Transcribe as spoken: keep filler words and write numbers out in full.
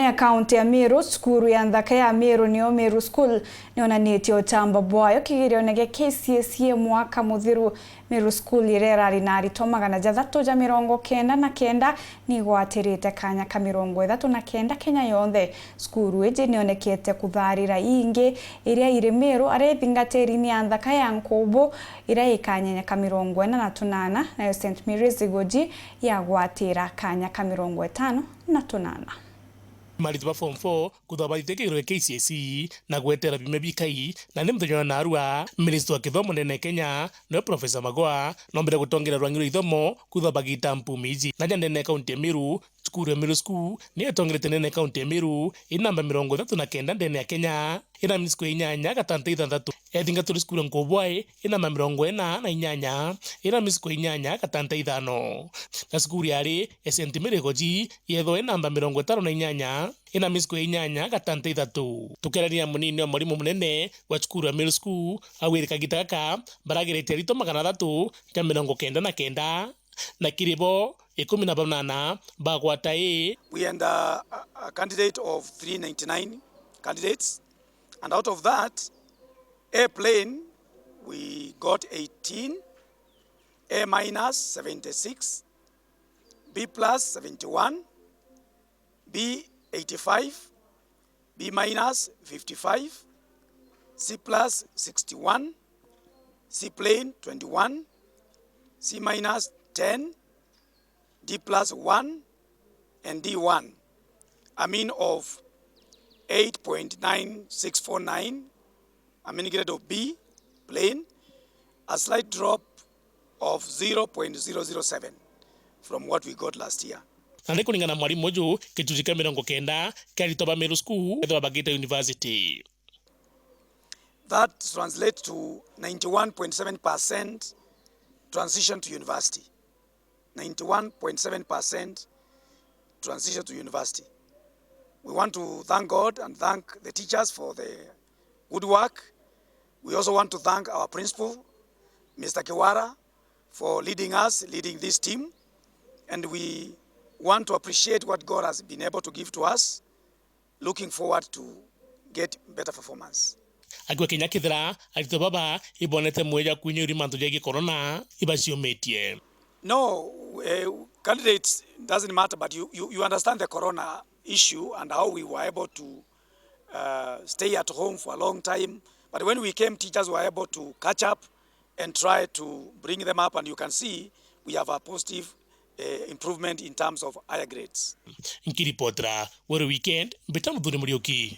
Ya kaunti ya Meru, cukuru ya nthaka ya Meru niyo Meru School niyonanitie uchamba bwayo kigerione gia K C S E mwaka muthiru. Meru School iria irari na aritwa magana jathatu ja mirongo kenda na kenda ni igwatirite kanya ka mirongo ithatu na kenda Kenya yonthe. Cukuru iji nionekete kutharira ingi iria iri Meru, aria ithingatiri ni ya nthaka ya Nkubu iria ikanyenya ka mirongo ina na tunana, nayo Saint Mary's Igoji yagwatira kanya ka mirongo itano na tunana. Maritwa ba form four kuthabaithia kigiro gia K C S E na gwetera biumia bikai, na ni muthenya wa narua, Minista wa Kithomo ndene ya Kenya, niwe Professor Magoha, nombire gutongera rwangi rwa ithomo kuthabagita mpumi iji. Na ja ndene ya kaunti ya Meru, cukuru ya Meru School, niyo itongerete ndene ya kaunti ya Meru, ina namba mirongo ithatu na kenda ndene ya Kenya, ina misiku inyanya gatanta ithanthatu. Ethingatiri cukuru ya Nkubwae, ina namba mirongo ina na inyanya, ina misiku inyanya gatanta ithano. Na cukuru yari ya Saint Mary Goji, yethwa ina namba mirongo itano na inyanya, ina misiku inyanya gatanta ithatu. Tukerania munini wa mwarimu munene wa cukuru ya Meru School, augire kagita gaka barageretie aritwa magana athatu ja mirongo kenda na kenda, na kiri bo ikumi na banana bagwata A. We had a, a, a candidate of three ninety-nine candidates, and out of that, A plain, we got eighteen, A minus, seventy-six, B plus, seventy-one, B, eighty-five, B minus, fifty-five, C plus, sixty-one, C plain, twenty-one, C minus, ten, D plus, one, and D one. A mean of eight point nine six four nine, a mean grade of B, plain, a slight drop of zero point zero zero seven from what we got last year. Na ni kuringana na mwarimu uju, gicunji kia mirongo kenda kia aritwa ba Meru School ethirwa bagite university. That translates to ninety-one point seven percent transition to university. Ninety-one point seven percent transition to university. We want to thank God and thank the teachers for the good work. We also want to thank our principal, Mister Kiwara, for leading us, leading this team. And we want to appreciate what God has been able to give to us. Looking forward to get better performance. Akiuga kinya kethira aritwa baba ibonete mweja kwinyia uri mantu jegie corona, ibaciumitie. No, eh, candidates doesn't matter, but you, you, you understand the corona issue and how we were able to, uh, stay at home for a long time. But when we came, teachers were able to catch up and try to bring them up, and you can see we have a positive, eh, improvement in terms of higher grades. Nkiripotera Weru Weekend, mbita Muthuri Muriuki.